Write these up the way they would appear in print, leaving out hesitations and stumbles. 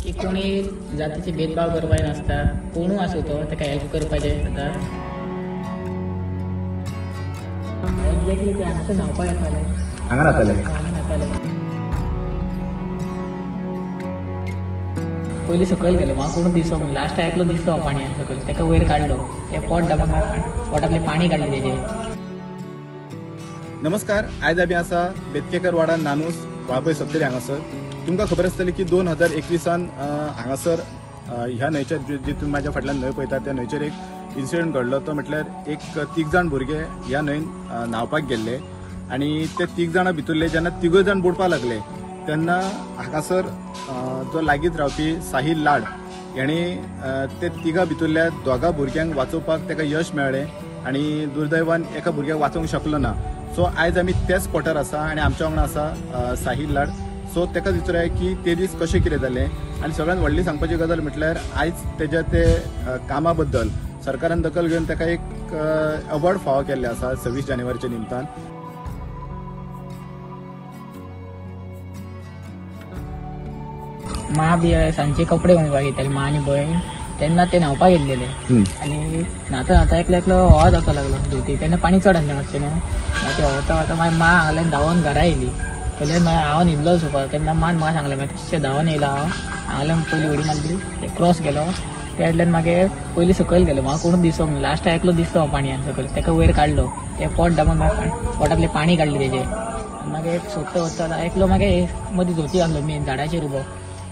की कोणी जातीचे भेदभाव करपाचे नासता, कोणूय आसूं तो ताका हेल्प करपाचें जाता. एक्झॅक्टली ते हांगासर न्हांवपाक येताले, हांगा न्हाताले, हांगा न्हाताले. पयलीं सकयल गेलो, म्हाका कोणूच दिसो ना, लास्टाक एकलो दिसलो पाणयान सकयल, ताका वयर काडलो, ते पोट दाबून पोटांतलें पाणी काडलें तेजें. नमस्कार, आयज आमी आसा बेतकेकर वाडा नानूस वाळपय सत्तरी हांगासर. तुमकां खबर आसतली की 2021 हांगासर ह्या न्हंयचेर जी तुमी म्हाज्या फाटल्यान न्हंय पळयता त्या न्हंयचेर एक इन्सिडंट घडलो. तो म्हटल्यार एक 3 जाण भुरगे ह्या न्हंयन न्हांवपाक गेल्ले आनी ते 3 जाणां भितरले जेन्ना 3 जाण बुडपाक लागले तेन्ना हांगासर जो लागींच रावपी साहिल लाड हेणें ते 3 भितरल्या 2 भुरग्यांक वाचोवपाक ताका यश मेळ्ळें आनी दुर्दैवान एका भुरग्याक वाचोवंक शकलो ना. सो आयज आमी त्याच स्पॉटार आसा आनी आमच्या वांगडा आसा साहिल लाड. सो ताका विचारूया की ते दीस कशें कितें जालें आनी सगळ्यांत व्हडली सांगपाची गजाल म्हटल्यार आयज तेज्या ते कामा बद्दल सरकारान दखल घेवन ताका एक अवॉर्ड फावो केल्लें आसा 26 जानेवारीच्या निमतान. माँ बी सांजचे कपडे घालपाक येताले, माँ आनी भयण, तेन्ना ते न्हांवपाक येयल्लेले आनी न्हाता न्हाता एकलो एकलो हवा जावपाक लागलो धोती, तेन्ना पाणी चड आसलें मातशें न्हू. मागीर ते व्हंवता व्हंवता मागीर माँ हांगल्यान धांवोन घरा येयली. पयल्यान मागीर हांव न्हिदलो सोफार, तेन्ना मान म्हाका सांगलें, मागीर तशें धांवोन येयलो हांव, हांगल्यान पयलीं उडी मारली, ते क्रॉस गेलो, त्या फाटल्यान मागीर पयलीं सकयल गेलो, म्हाका कोणूच दिसोंक ना, लास्टाक एकलो दिसलो पाणयान सकयल, ताका वयर काडलो, ते पोट दाबून पोटांतलें पाणी काडलें तेजें. मागीर सोदता सोदता एकलो मागीर मदीं धोती घातलो मेन झाडाचेर उबो,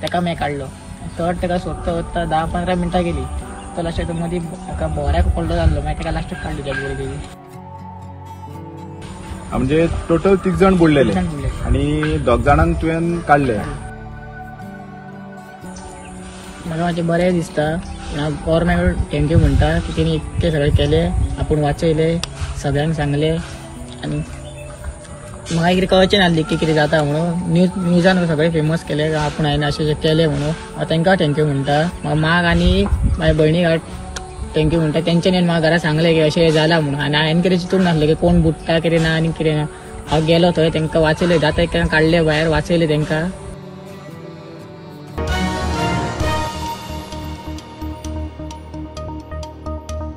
ताका मागीर काडलो. थर्ड ताका सोदता सोदता 10-15 मिनटां गेली, तो लास्टाक मदीं ताका भोंवऱ्याक पडलो जाल्लो, मागीर ताका लास्टाक काडलो त्या बोरी तेजी. म्हणजे टोटल 3 जाण बुडलेले आनी 2 जाणांक तुवें काडले. म्हाका मातशें बरें दिसता, हांव गव्हर्मेंट thank you म्हणटा की तेणी इतकें सगळें केलें, आपूण वाचयलें, सगळ्यांक सांगलें. आनी म्हाका कितें कळचें नासलें की कितें जाता म्हणून, न्यूजान सगळें फेमस केलें आपूण हांवें अशें केलें म्हणून, हांव तांकां thank you म्हणटा. म्हाका माग आनी म्हाज्या भयणीक thank you म्हणटा, तेंच्यांनी म्हाका घरा सांगलें की अशें जालां म्हणून. आनी हांवें कितें चिंतूंक नासलें की कोण बुडटा कितें ना आनी कितें ना. हांव गेलो थंय, तांकां वाचयलें, जाता तितकें काडलें भायर, वाचयलें तांकां.